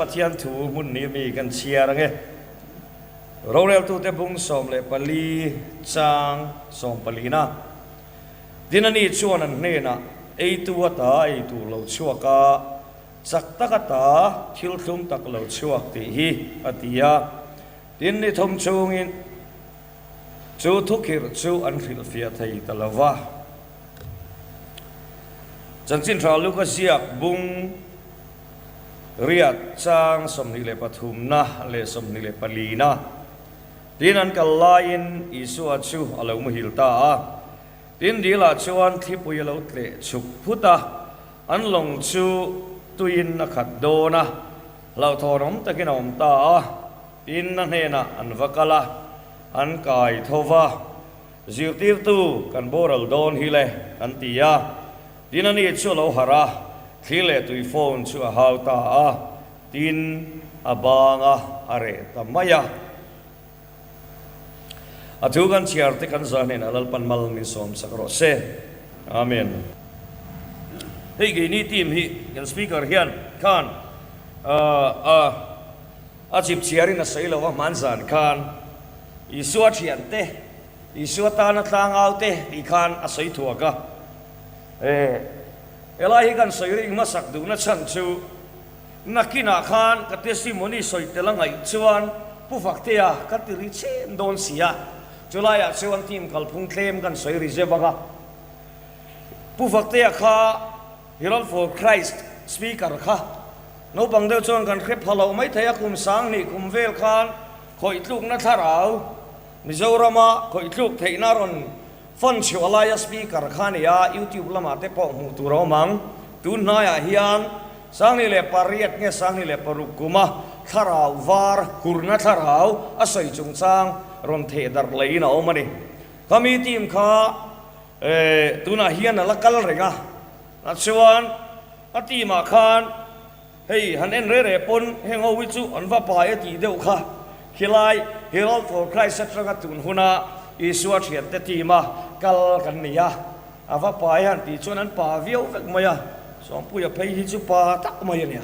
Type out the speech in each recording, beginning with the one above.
Pathian thu hmun ni mi kan chhiar ange. Roreltute bung 14 chang sawmpalina. Tin ani chuan an hnenah, Eitu ata ei tur lo chhuak a, chak tak ata thil thlum tak lo chhuak tih hi, a ti a. Tin ni thum chungin chu thukhirh chu an hrilhfiah thei ta lo va. Chanchin tha Luka ziak bung riat chang 23na leh 24na tin an kal laiin Isua chu a lo muhil ta a. Tin dilah chuan thlipui a lo tleh chhuk phut a, an lawng chu tuiin a khat dawn a, hlauhthawnawm takin a awm ta a. Tin a hnenah an va kal a, an kai tho va. Zirtirtu kan boral dawn hi le, an ti a. Tin ani chu a lo harh a, thli leh tui phone chu a hau ta a, tin a bang a, a reh ta mai a. A thu kan chhiar te kan zah hnenah Lalpan mal min sawm sak rawh se. Amen. Hei keini team hi kan speaker hian khan a A chip chhiarin a sawi lo a, hmanzan khan Isua thiante, Isua tana tlangau te tih khan a sawi thuak a. E, helai hi kan sawi ring hmasak duhna chhan chu nakinah khan ka testimony sawi tel a ngaih chuan Pu Faktea ka ti ri chen dawn si a, chulaiah chuan team kalphung tlem kan sawi ri zeuh vang a. Pu Faktea kha Herald for Christ speaker kha naupang deuh chuan kan hre pha loh mai thei a, kum 2000 kum vel khan khawih tlukna thlarau Mizorama khawih tluk theihna rawn fan chhuah laia speaker kha a ni a, YouTube lamah te pawh hmuh tur a awm ang. Tun hnaiah hian 2008 nge 2006 kuma thlarau var hurna thlarau a sawi chungchang rawn theh darh leiin a awm a ni. Khami team kha Eh, tunah hian a la kal reng a, a chuan a team ah khan hei han en reh reh pawn heng ho hi chu an va pai a tih deuh kha khilai Herald for Christ atanga tun huna Isua thiante team a kal kan ni a, a va pai han tih chuan an pa viau vek mai a, Sawmpuia phei hi chu pa tak mai a nia.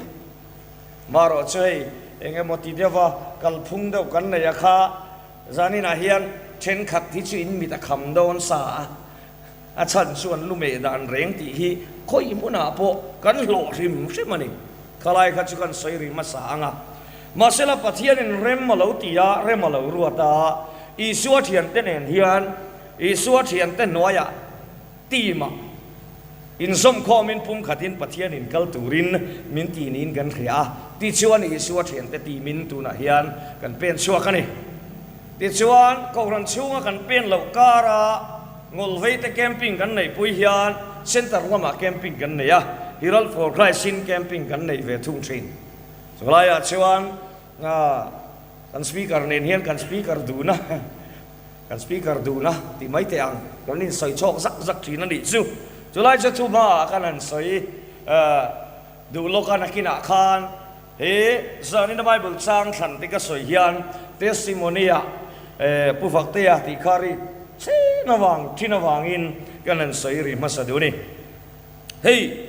Marawh chu hei eng emaw ti deuha kalphung deuh kan nei a kha Zaninah hian thenkhat hi chu in mit a kham dawn sa a, a chhan chu an lumeh dan reng tih hi khawi hmunah pawh kan hlawh hrim hrim a ni. Khalai kha chu kan sawi rih hmasa ang a. Mahsela Pathianin rem a lo ti a, rem a lo ruat a, Isua thiante nen hian Isua thiante hnuaiah team-ah inzawmkhawmin pumkhatin Pathianin kal turin min ti niin kan hria a, tichuan Isua thiante team-in tunah hian kan pen chhuak a ni. Tichuan, Kohhran chhunga kan pen loh kara Ngawlveite camping kan neihpui hian Center lamah camping kan nei a, Herald for Christ-in camping kan neih ve thung thin. Chulaiah chuan kan speaker nen hian kan speaker dun a. Kan speaker duhna tih mai teh ang, kan insawi chhawk zak zak thin a nih chu. Chulai chu thu hmaah khan han sawi duh lawk a, nakinah khan he zanina Bible chang thlan te ka sawi hian testimony-ah Pu Faktea tih kha ri chen avang thin avangin kan han sawi ri hmasa duh a ni. Hei.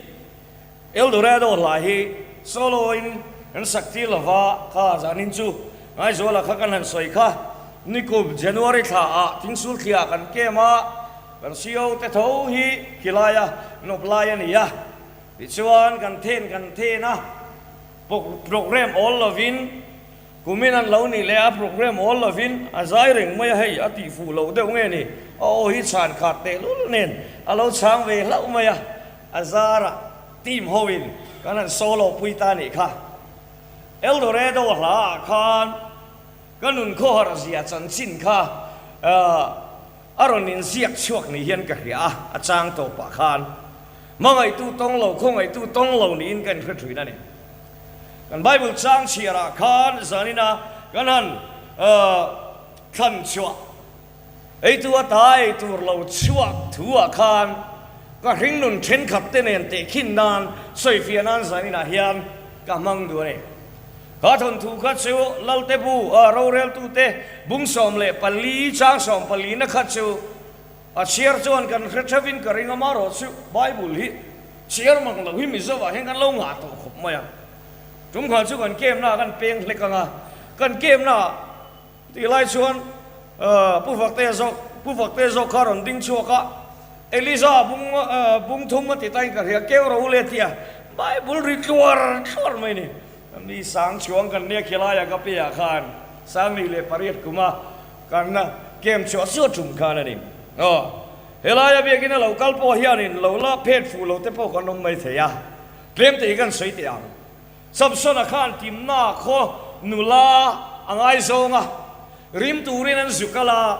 Eldorado hla hi solo in kan sak tir lova kha zanin chu Ngaizuala kha kan han sawi kha nikum January thla ah thingsul thliah kan kem a, kan CO te tho hi khilai a nawp lai a ni a, tichuan kan then kan then a program awl lovin Kumin an lo nih leh a program awl lovin a zai reng mai a, hei a tih fuh loh deuh nge ni, a aw hi chhan khat teh lul nen a lo chhang ve hlauh mai a, a zarah team ho in kan han solo pui ta nih kha. Eldorado hla ah khan ka nun khawhar zia chanchin kha a rawn inziak chhuak ni hian ka hria a, a chang tawpah khan hmangaihtu tawng lo khawngaihtu tawng lo niin ka inhre thin a ni. Kan Bible chang chhiarah khan zanina kan han thlan chhuah eitu ata ei tur lo chhuak thuah khan ka hringnun thenkhat te nen tehkhin nan sawifiah nan zaninah hian ka hmang duh a ni. Kha thawnthu kha chu Lalte bu roreltute bung 14 chang 14 na kha chu A chhiar chuan kan hre theuhin ka ring a, marawh chu Bible hi chhiar mang lo hi Mizoah hian kan lo ngah tawh khawp mai a. Tumkhat chu kan camp na kan peng hlek ang a, kan camp na ah tih lai chuan Pu Faktea zawk Pu Faktea zawk kha a rawn ding chhuak a, Eliza bung bung thum a ti tain ka hria keu ro le tia Bible ri tluar tluar mai ni. Mi sang chhuang kan nia khilaiah ka piah khan 18 kuma kan camp chhuah suah tum khan a ni. Aw helaia biakin a lo kal pawh hianin lo la phet fuh lo te pawh kan awm mai thei a. Tlem te hi kan sawi teh ang. Samsona khan Timna khaw nula a ngaizawng a, rim turin an zu kal a,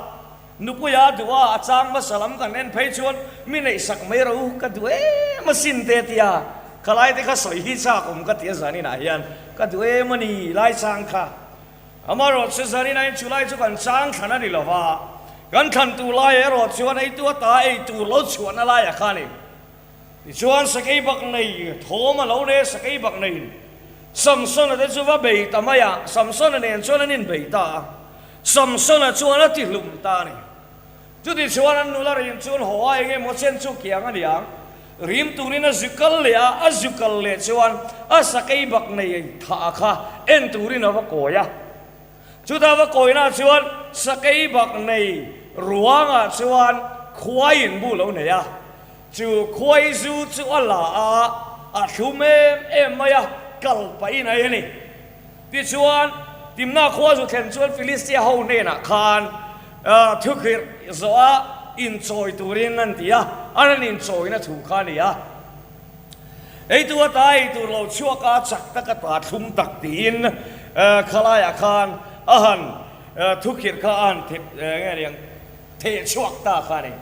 nupuia a duh a, a chang hmasa lam kan en phei chuan mi neihsak mai ro ka duh em asin te tia khalai te kha sawi hi chak awm ka ti a zaninah hian ka duh em a ni lai chang kha. Amaherawh chu zaninah hian chulai chu kan chang thlan a ni lo va, kan thlan tur laiah erawh chuan eitu ata ei tur lo chhuahna laiah kha a ni. Tichuan sakei bak nei thawm a lo nei a, sakei bak neiin Samsona te chu va bei ta mai a, Samsona nen chuan an inbei ta a, Samsona chuan a ti hlum ta a ni. Chutichuan an nula rim chuan haw a eng emaw chen chu kiang a ni ang, rim turin a zu kal leh a, a zu kal leh chuan a sakei bak nei thah kha en turin a va kawi a. Chutah va kawina chuan sakei bak nei ruangah chuan khuaiin bu lo nei a, Chu khuai zu chu a la a, a thlum em em mai a, kal pahin a en i. Tichuan, Timna khua zu thlen chuan Filistia ho hnenah khan thukhirh zawh a inchawi turin an ti a, an an inchawina thu kha a ni a. Eitu ata ei tur lo chhuak a, chak tak ata thlum tak tiin khalaiah khan a han thukhirh kha a han theh chhuak ta kha a ni.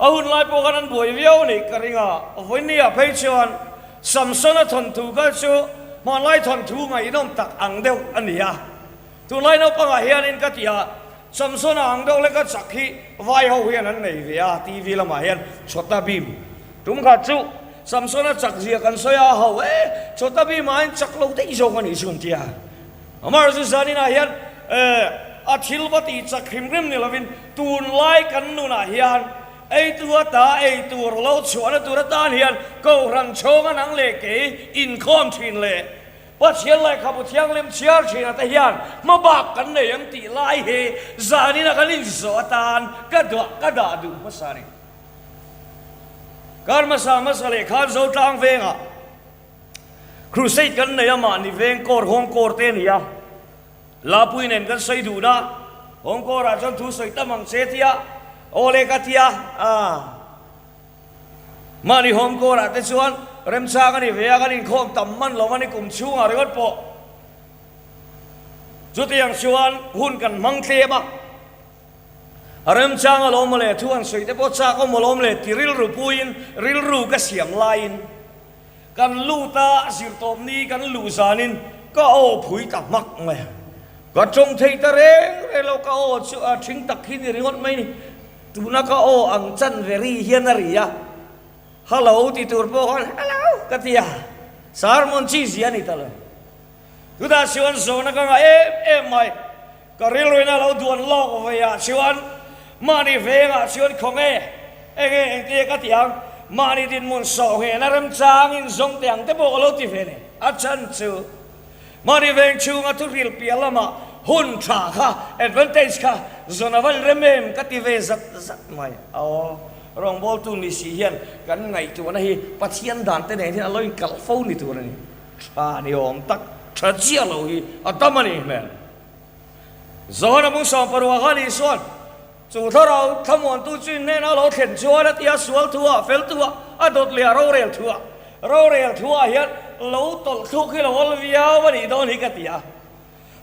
A hun lai pawh khan an buai viau a nih ka ring a, vawinia phei chuan Samsona thawnthu kha chu hmanlai thawnthu ngaihnawm tak ang deuh a ni a. Tunlai naupangah hianin ka ti a, Samsona ang deuh leka chak hi vai ho hian an nei ve a, TV lamah hian Chhota Bhim tum khat chu Samsona chak zia kan sawi a, ho e, Chhota Bhim ah hian chak lo daih zawk a nih chu an ti a. Amaherawhchu zaninah hian a thil va tih chak hrim hrim ni lovin tunlai kan nunah hian eitu ata ei tur lo chhuahna tur atan hian Kohhran chhawng a nang leh kei inkhawm thin leh Pathian lehkhabu thianghlim chhiar thin ate hian hmabak kan nei ang tih lai hi zanina kan inzawh atan ka duah ka dah duh hmasa a ni. Kar hmasa hmasa leh khan Zotlang vengah Crusade kan nei a mahni veng kawr hawng kawr te a ni a, Lapui nen kan sawi dun a, hawng kawrah chuan thu sawi tam ang che tia aw le ka tia a, mahni hawng kawrah te chuan remchang a ni ve a, kan inkhawm tam hman lo a ni kum chhungah ringawt pawh chutiang chuan hun kan hmang tlem a. A remchang alawm mawle, thu an sawi te pawh chak awm alawm le ti rilru puiin rilru ka siam laiin kan lut a, zirtawpni kan luh zanin ka aw phui ta hmak mai a, ka tawng thei ta reng reng lo, ka aw chu a thing tak hi ni ringawt mai ni, tuna ka aw ang chan ve ri hian a ri a, hello ti tur pawh khan hello ka ti a, sermon chi zia a ni ta lo. Chutah chuan zawhna ka ngah em em mai. Ka rilruin a lo duan lawk ve ah chuan mahni vengah chuan khawnge enge engtia ka tih ang, mahni dinhmun sawh nghehna remchangin zawng teh ang te pawh ka lo ti ve ni. A chhan chu mahni veng chhunga thuhril piah lamah hun tha kha, advantage kha zawn a van rem em ka ti ve zat zat mai. Aw, rawngbawltu ni si hian kan ngaihtuahna hi Pathian dan te nen hian a lo inkalh fo ni tur a ni. Tha ni awm tak, tha chiah lo hi a tam a nih hmel. Johana mung sawmparuah khan Isua'n, Chu thlarau thlamuantu chu in hnenah lo thlen chuan a ti a, sual thuah, fel thuah, a dawt leh a rorel thuah, rorel thuah hian lo tawlh thluk hi lo awl viau a nih dawn hi ka ti a.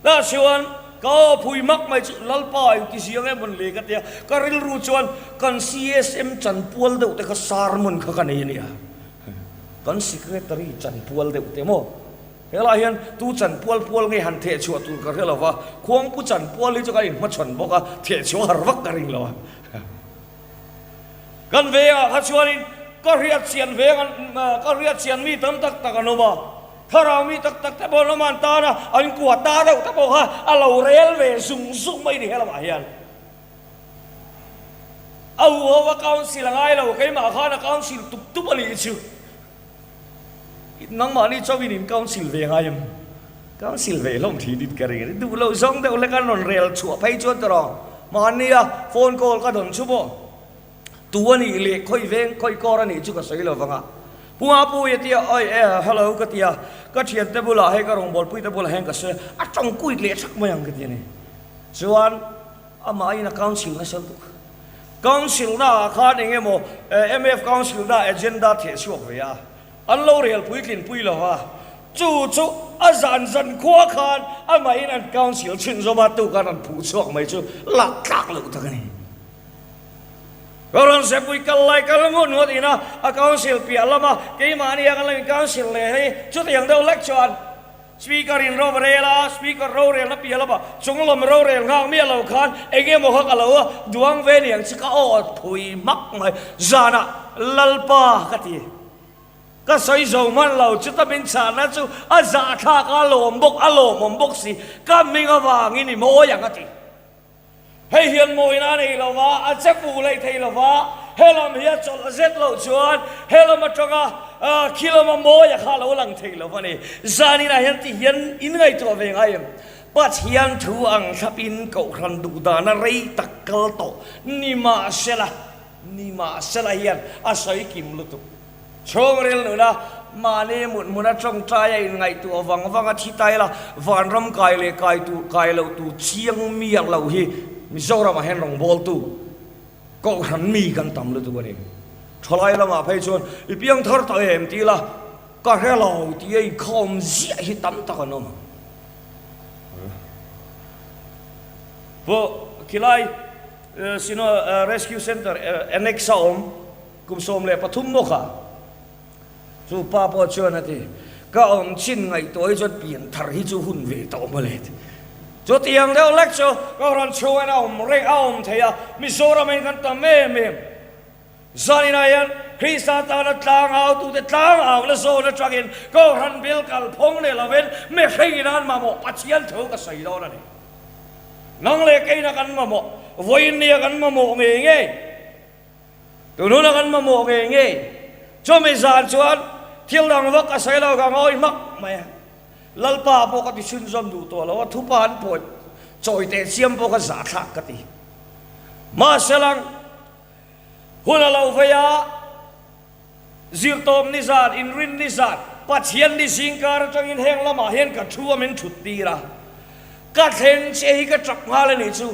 Tah chuan ka aw phui mak mai chu Lalpa engti ziang em rawn le ka ti a, ka rilru chuan kan CSM chanpual deuh te kha sermon kha ka nei a nia. Kan secretary chanpual deuh te maw? Helaiah hian tu chanpual pual nge han theh chhuah tur ka hre lo va, khuangpu chanpual hi chu kan inhmachhawn bawk a, theh chhuah har vak ka ring lo a. Kan vengah kha chuanin ka hriat chian veng an, ka hriat chian mi tam tak tak an awm a, thlarau mi tak tak te pawh an awm a, an tan a, an kua ta deuh te pawh kha a lo rel ve zung zung mai ni helamah hian. A huho a council a ngai lo, keimah khan a council tup tup a nih chu. Nangmahni chauhin in council ve ngai em? Council ve hlawm thin in ka ring a ni. Duh loh zawng deuh hlek an rawn rel chhuah phei chuan tawh rawh. Mahnia phone call ka dawn chu maw? Tu a nih leh khawi veng khawi kawr a nih chu ka sawi lo vang a. Pu Mapuia a tia, Oi e, hello ka ti a, ka thiante bulah hei ka rawngbawlpuite bulah hian ka sawi a, a tawng kuit leh thak mai ang ka ti a ni. Chuan amahin a council nasa lutuk. Council naah khan eng emaw MF Council na agenda theh chhuak ve a, an lo rel puitlin pui lo va, chu chu a zan zan khua khan amahin an Council chhunzawm a, tu khan an phuh chhuak mai chu lak tlak loh tak a ni. Ka rawn sepui kal lai kal ngut ngut ina a Council piah lama keimahni a kan lo in Council leh hei chutiang deuh lek chuan Speaker in ro rel a, Speaker rorelna piah lama chunglam rorel nghak miah lo khan eng emaw kha ka lo duang ve niang chu ka aw phui hmak mai. Zanah Lalpa ka ti. Ka sawi zo hman lo, chuta min chhahna chu a zahthlak a lawm bawk, a lawmawm bawk si, ka hming avangin i mawi ang a ti. Hei hian mawina a nei lo va, a che fuh leh thei lo va, helam hi a chawlh zet loh chuan helam atanga khi lama mawia kha a lo lang thei lo va ni. Zaninah hian ti hian in ngaihtuah ve ngai em? Pathian thu ang thlapin Kohhran duh dana rei tak kal tawh nimahsela, nimahsela hian a sawi kim lutuk. Chhungril nuna mahni mut hmuna tawngtai a inngaihtuah vang vang a thi tai la, vanram kai leh kai tur kai loh tur chiang miah lo hi Mizoramah hian rawngbawltu Kohhran mi kan tam lutuk a ni. Thalai lamah phei chuan i piang thar tawh em ti la, ka hre lo tih a inkhawm ziah hi tam tak an awm ang. Pawh khilai Sino Rescue Centre Annex a awm. Kum 13 maw kha? Chu pa pawh chuan a ti, Ka awm chin ngaihtuah hi chuan pian thar hi chu hun ve tawh maw le? Chutiang deuh lek chu ka rawn chhungin a awm reng a awm thei a, Mizoram in kan tam em em. Zaninah hian Krista tana tlang autute tlang auna zawn atangin Kohhran bil kalphawng leh lovin mihring in an mamawh Pathian thu ka sawi dawn a ni. Nang leh keina kan mamawh, vawiin nia kan mamawh ngei ngei. Tun huna kan mamawh ngei ngei. Chumi zan chuan thil dang vak a sawi lo ka ngawi hmak mai a. Lalpa pawh ka ti chhunzawm duh tawh lo a, thupa an pawh chawi teh chiam pawh ka zahthlak ka ti. Mahse lang hun a lo vei a, zirtawm ni zan, inrin ni zan, Pathian ni zingkar atangin heng lamah hian ka thu a min thut tir a. Ka thleng che hi ka tap nghal a nih chu.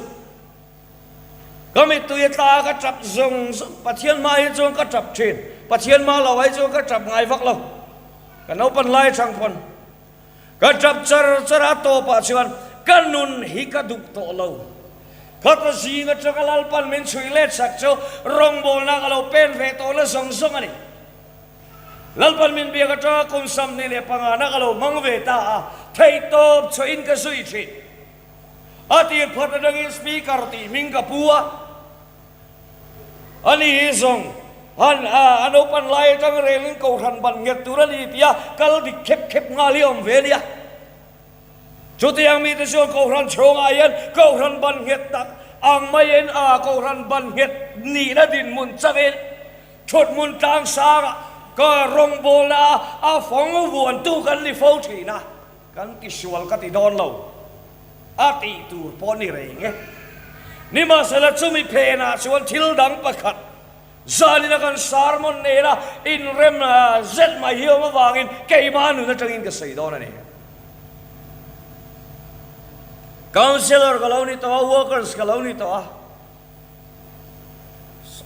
Ka mittui a tla a, ka tap zawng zawng. Pathian hma hi chuan ka tap thin. Pathian hma lo ai chuan ka tap ngai vak lo. Ka naupan lai atang pawn ka tap char char a, a tawpah chuan ka nun hi ka duh tawh lo. Ka zing atanga Lalpan min chhui let sak chu rawngbawlna ka lo pen ve tawhna zawng zawng a ni. Lalpan min biak atanga kum 25 na ka lo hmang ve ta a, theihtawp chhuahin ka zui thin. A tir phat atangin Speaker tih hming ka pu a, ani hi zawng han a naupan lai atang relin kohhran ban nghet tur a ni tia kal dik khep khep nghal hi a awm ve nia. Chutiang mite chuan kohhran chhungah hian kohhran ban nghet tak ang maiin a kohhran ban nghet nihna dinhmun changin thuthmun tlang sangah ka rawngbawlna a fawng vuantu kan ni fo thin a. Kan tisual ka ti dawn lo, a tih tur pawh ni reng e. Nimahsela chumi phenah chuan thil dang pakhat, zanina kan sermon nena inrem zet mai hi awm avangin keimah nun atangin ka sawi dawn a ni. Councillor ka lo ni tawh a, workers ka lo ni tawh a,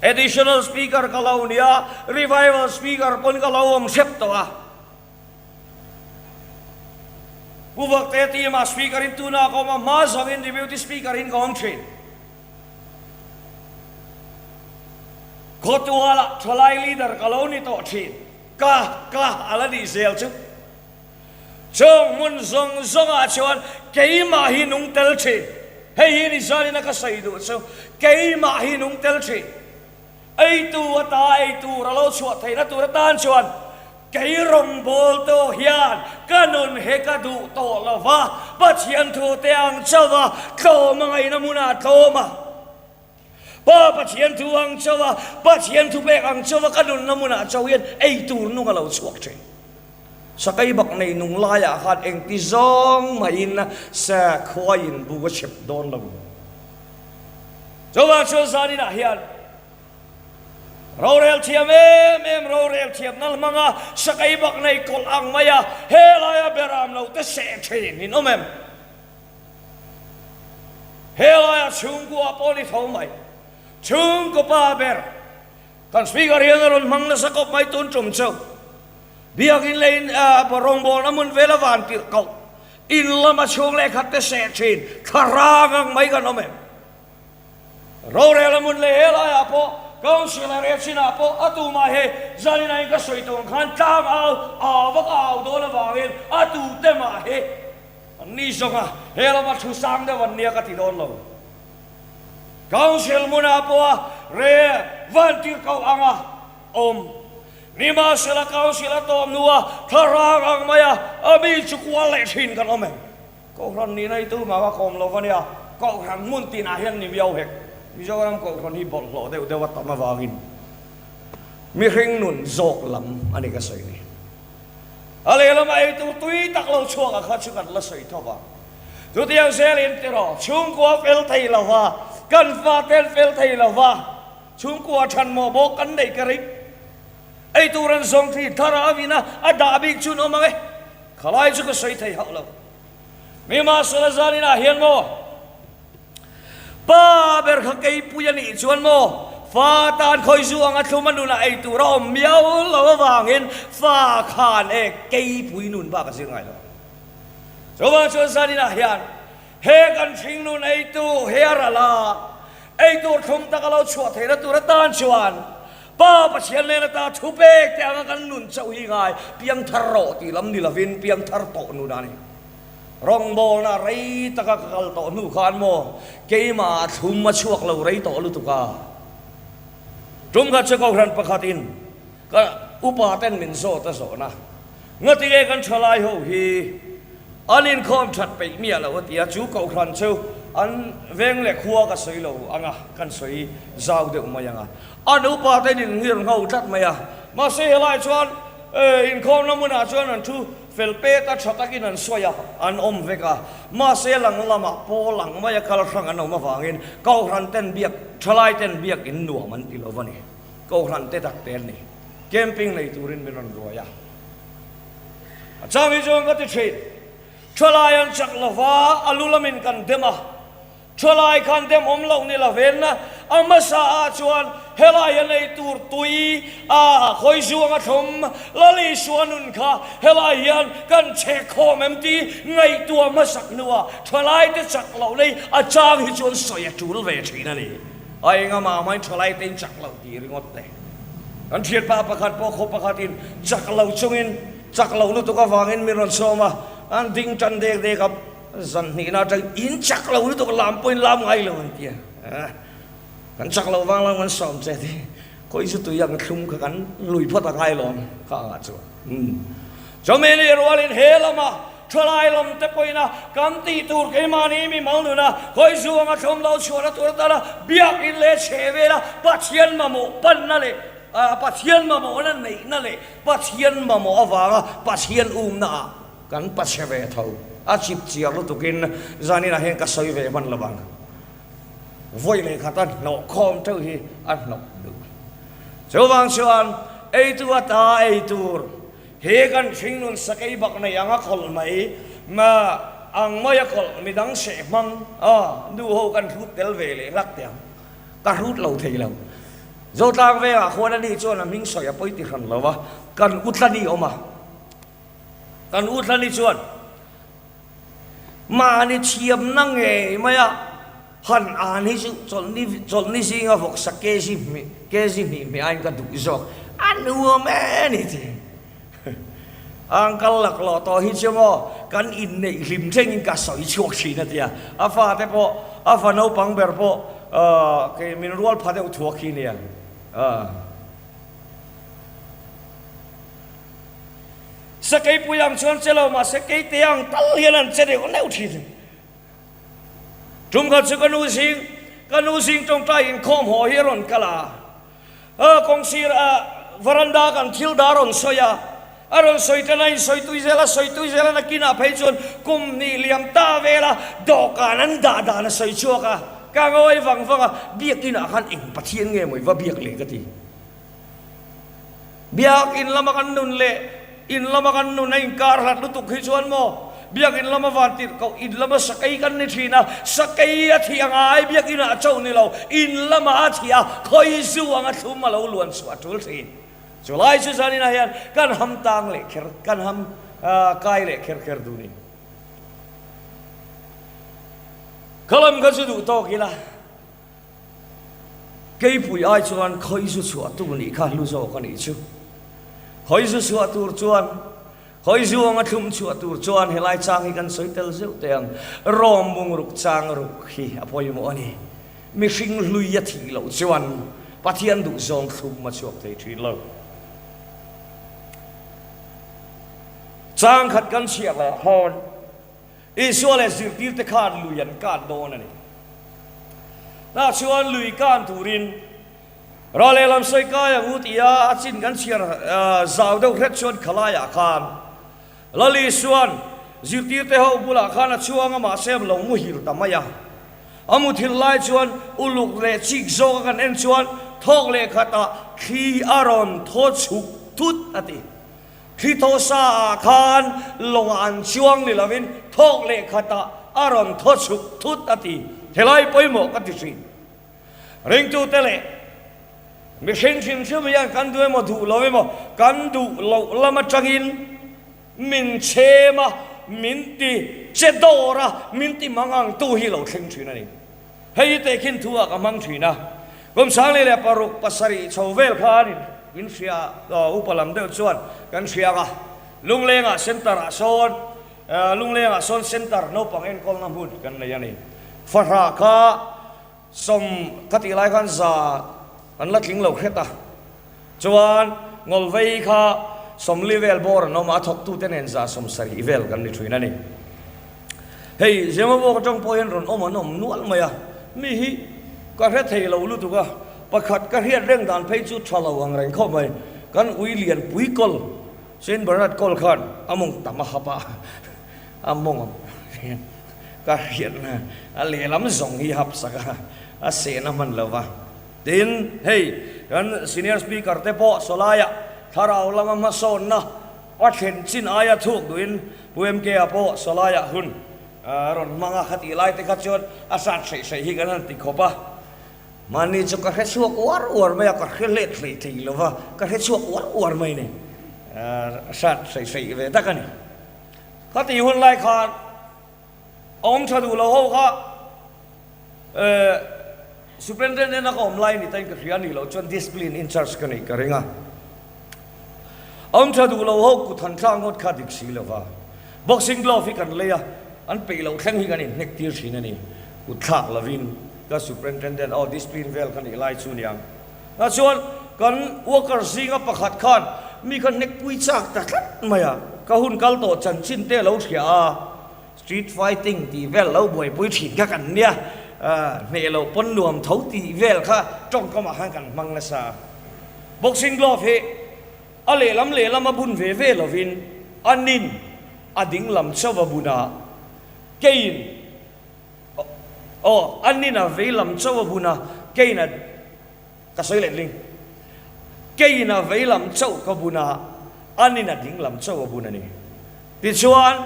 additional speaker ka lo ni a, revival speaker pawn ka lo awm hrep tawh a. Pu Vakte team ah speaker in tuna ka awm a, hma zawngin deputy speaker in ka awm thin. Khawtualah thalai leader ka lo ni tawh thin. Ka ka a la nih zel chu. Chung hmun zawng zawngah chuan keimah hi nung tel thin. Hei hi ni zanina ka sawi duh chu keimah hi nung tel thin. Eitu ata ei tur a lo chhuah theihna tur atan chuan kei rawngbawltu hian ka nun hi ka duh tawh lo va, Pathian thute ang chauh a tlawm a ngaihna hmunah tlawm a, Pa Pathian thu ang chauh a, Pathian thupek ang chauh a ka nunna hmunah chauh hian ei tur nung a lo chhuak thin. Sakei bak nei nung laiah khan engti zawng mahin sakhuaiin buk a chhep dawn lo. Chuvang chuan zaninah hian rorel thiam em em rorel thiamna hmanga sakei bak nei kawlh ang maia helaia beram lo te seh thin in awm em? Helaia chhungkua pawh ni tho mai. Chhungkaw pa ber kan speaker hian a rawn hmang nasa kawp mai tun tum chu. Biakin leh in rawngbawlna hmun vela van tirh koh in lama chhung leh khat te seh thin thlarang ang mai kan awm em? Rorel a hmun leh helaiah pawh Council area chinah pawh a tumah hi zanin in ka sawi tawh ang khan tlang au au vak a au dawn avangin a tute mah hi an ni zawng a, he lama thu sang deuh an nia ka ti dawn lo. Council hmunah pawh a re van tirh koh anga awm. Nimahsela Council a tawm hnua thlarang ang maia a mi chu kual leh thin kan awm em? Kohhran nihna hi tumah ka kawm lo va nia, Kohhran hmun tinah hian ni miau hek. Mizoram Kohhran hi bawlhhlawh deuh deuh a tam avangin mihring nun zawk lam a ni ka sawi ni. A lehlamah eitur tui tak lo chhuak a kha chu kan la sawi tho vang. Chutiang zelin tiraw chhungkua fel thei lo va, kan fate an fel thei lo va, Chhungkua than maw bawk kan neih ka ring. Ei tur an zawng thin thar a avin a, a dah bik chu an awm ang e. Khalai chu ka sawi thei hauh lo. Nimahsela zaninah hian maw pa ber kha keipui a nih chuan maw fa tan khawi zu anga thlum a nunah ei tur a awm miau lo avangin fa khan e keipui nun bak a zir ngai lo. Chuvang chuan zaninah hian He kan hringnun eitu he a ral a, eitur thlum tak a lo chhuah theihna tur atan chuan Pa Pathian nen ata thu pek te anga kan nun chauh hi ngai piangthar rawh tih lam ni lovin piangthar tawh nun a ni. Rawngbawlna rei taka ka kal tawh hnu khan maw keimah thlum a chhuak lo rei tawh lutuk a. Tum khat chu Kohhran pakhatin ka upa ten min zawt a zawhna. Ngatinge kan thalai ho hi an inkhawm that peih miah lo a ti a, chu kohhran chu an veng leh khua ka sawi lo ang a, kan sawi zau deuh mai ang a, an upa ten in nghir ngho tlat mai a, mahse helai chuan inkhawmna hmunah chuan an thu fel pet a tha takin an sawi a, an awm vek a, mahse lang lamah pawl ang maia kal hrang an awm avangin kohhran ten biak thalai ten biak in nuam an ti lo va ni, kohhran te tak te an ni. Camping nei turin min rawn ruai a. A chang hi chuan ka ti thin, Thalai an chak lo va, a lu lamin kan dem a. Thalai khan dem awm loh ni lovin a hmasa ah chuan helai a nei tur tui a khawi zuang a thlum Lal Isua nun kha helai hian kan chhek khawm em ti ngaihtuah hmasak hnuah thalai te chak loh nei a chang hi chuan sawi a tul ve thin a ni. A engah mah thalai te in chak loh tih ringawt te. Kan thianpa pakhat pawh khaw pakhatin chak lo chungin chak lo lutuk avangin min rawn sawm a, an ding tan dek dek a, zan hnihna atangin in chak lo lutuk lam pawhin lam ngai lo an ti a, kan chak lo vang lam kan sawm che ti, khawi chu tui ang thlum kha kan lui phawt a ngai lawm kha angah chuan. Chumi nih rualin he lama thalai lam te pawhin a kan tih tur keimahni mimal nuna khawi zu anga thlum lo chhuahna tur atana biakin leh chhe vela Pathian mamawh panna leh Pathian mamawhna neihna leh Pathian mamawh avanga Pathian umna ah kan pachhe ve tho a chip chiar lutukin zaninah hian ka sawi ve hman lo ang. Vawi leh khat a hnawh khawm teuh hi a hnawk duh. Chuvang chuan eitu ata ei tur hi kan hringnun sakei bak nei anga khawlh mai, ma ang maia khawlh midang seh hmang a nu ho kan hrut tel ve leh hlak teh ang. Ka hrut lo thei lo. Zotlang vengah khuan ani chuan a hming sawi a pawi ti hran lo a, kan Utlani awm a. Kan Utlani chuan. Mahni thiamna ngei maia han an hi chu chawlhni chawlhni zinga vawksa kg hmih kg hnih hmih aiin ka duh zawk a nuam e ni ti. Ang kal laklawh tawh hi chu maw kan inneih hlim thlengin ka sawi chhuak thin a tia. A fate pawh a fa naupang ber pawh kei min rual pha deuh thuak hi nia. Sakeipui ang chuan che lo mahse keite ang tal hian an che deuh neuh thin. Tum khat chu ka nu zing ka nu zing tawngtai inkhawm haw hi a rawn kal a, a kawngsir a varanda kan thil dah a rawn sawi a. A rawn sawi tan a insawi tui zel a, sawi tui zel a, nakinah phei chuan kum hnih liam ta vela dawhkan an dah dan a sawi chhuak a, ka ngawi vang vang a, biakinah khan eng Pathian nge maw i va biak leh ka ti. Biakin lama kan nun leh in lama kan nun a inkar hlat lutuk hi chuan maw biakin lama van tirh koh in lama sakei kan ni thin a, sakei a thih a ngai biakinah chauh ni lo, in lama a thih a, khawi zu anga thlum a lo luan chhuah a tul thin. Chu lai chu zaninah hian kan ham tang leh kher, kan ham kai leh kher kher duh ni. Kha lam kha chu duh tawk ila, keipui ai chuan khawi zu chhuah tur nih kha hlu zawk a nih chu. Khawi zu chhuah tur chuan, khawi zu anga thlum chhuah tur chuan helai chang hi kan sawi tel zeuh teh ang. Rawm bungruk chang ruk hi a pawimawh a ni. Mihring hlui a thih loh chuan Pathian duhzawng thlum a chhuak thei thin lo. Chang khat kan chhiah leh hawn, Isua leh zirtirte khan lui an kan dawn a ni. Tah chuan lui kan turin ral lehlam sawi kai ang u tia a chin kan chhiar zau deuh hret chuan khalaiah khan Lal Isua'n zirtirte ho bulah khan a chhuang a, mahse a lo muhil ta mai a. A muthilh lai chuan uluk leh chik zawka kan en chuan thawk leh khatah thli a rawn thaw chhuk thut a ti. Thli thaw sa ah khan lawngah an chuang ni lovin thawk leh khatah a rawn thaw chhuk thut a ti. Helai pawimawh ka ti thin. Ringtute leh mihring hrim hrim hian kan duh emaw duh lo emaw kan duh loh lam atangin min chhem a, min ti che dawr a, min ti mang ang tu hi lo thleng thin a ni. Hei hi tehkhin thu ah ka hmang thin a, kum sangli leh paruk pasarih chho vel khan in hria upa lam deuh chuan kan hria ang a, Lunglengah Centre ah sawn Lunglengah sawn Centre naupang enkawlna hmun kan nei a ni. Fahrah kha sawm ka tih lai khan za an la tling lo hret a, chuan Ngawlvei kha sawmli vel bawr an awm a, a thawktute nen za 70 vel kan ni thin a ni. Hei Zemabawk atang pawh hian rawn awm an awm nual mai a, mi hi ka hre thei lo lutuk a, pakhat ka hriat reng dan phei chu tha lo ang reng khawp mai, kan ui lian pui kawl Saint Bernard kawl khan a mawng tam a hap a, a mawng ka hriatna a lehlam zawng hi hap sak a, a sehna hman lo va. Tin, hei kan Senior Speaker te pawh sawlaiah thlarau lama hmasawnna a thlen chin aia thuk duhin Pu MK-a pawh sawlaiah hun a rawn hmang a, khatih lai te kha chuan a hrat hreih hreih hi kan han ti khawp a. Mahni chu ka hre chhuak uar uar mai a, ka hre let hlei thei lo va, ka hre chhuak uar uar mai ni. A hrat hreih hreih ve tak a ni. Khatih hun lai khan awm tha duh lo ho kha Superintendent a ka awm lai ni tain ka hria a nih loh chuan discipline in charge ka neih ka ring a. Awm tha duh lo ho kut han thlak ngawt kha dik si lo va. Boxing glove hi kan lei a, an peih loh thleng hi kan inhnek tir thin a ni. Kut thlak lovin ka superintendent aw discipline vel ka nih lai chu niang. Tah chuan kan worker zinga pakhat khan mi kha hnek pui chak ta tlat mai a, ka hun kal tawh chanchin te a lo hria a, street fighting tih vel lo buaipui thin kha kan nia, hneh loh pawn nuam tho tih vel kha tawngkamah khan kan hmang nasa a. Boxing glove hi a lehlam lehlam a bun ve ve lovin a nin a dinglam chauh a bun a, keiin Aw, a nina vei lam chauh a bun a, keiin a, ka sawi leh ling. Keiin a vei lam chauh ka bun a, a nina ding lam chauh a bun a ni. Tichuan,